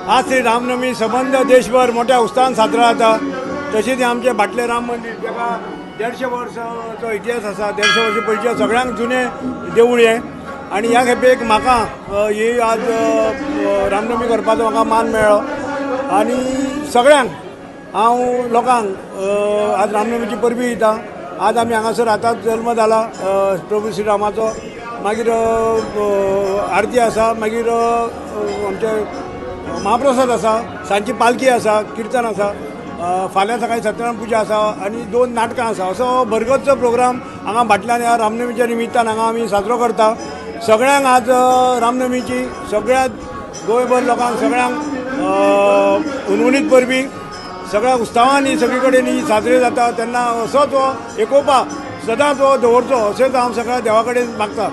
आज श्री रामनवमी सबंद देशभर मोठ्या उत्साहान साजरा जाता. तशेंच हें आमचें भाटलें राम मंदीर ताका 150 वर्सांचो इतिहास आसा. 150 वर्सां पयलींच्या सगळ्यांक जुनें देवूळ हें. आनी ह्या खेपेक म्हाका ही आज रामनवमी करपाचो म्हाका मान मेळ्ळो आनी सगळ्यांक हांव लोकांक आज रामनवमीची परबी दिता. आज आमी हांगासर आतांच जल्म जाला प्रभू श्रीरामाचो. मागीर आरती आसा, मागीर आमचे महाप्रसाद आसा, सांजची पालखी आसा, किर्तन आसा, फाल्यां सकाळी सत्यनारायण पुजा आसा आनी दोन नाटकां आसा. असो भरगच्च प्रोग्राम हांगा भाटल्यान ह्या रामनवमीच्या निमित्तान हांगा आमी साजरो करता. सगळ्यांक आज रामनवमीची सगळ्या गोंयभर लोकांक सगळ्यांक हुनहुनीत परबी. सगळ्या उत्सवांनी सगळी कडेन ही साजरी जाता तेन्ना असोच हो एकोपा सदांच हो दवरचो अशेंच हांव सगळ्या देवा कडेन मागता.